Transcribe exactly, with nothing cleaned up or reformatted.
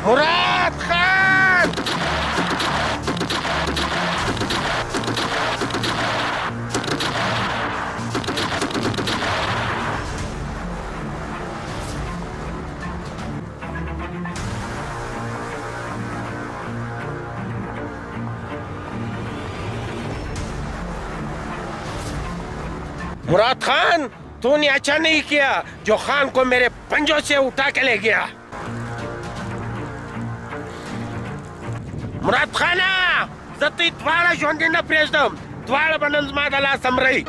مراد خان! مراد خان، تو نے اچھا نہیں کیا جو خان کو میرے پنجوں سے اٹھا کے لے گیا۔ مراد خان، زتی دوارہ جوندی نہ پریشدم، دوارہ بننز ما دلا سمرئی۔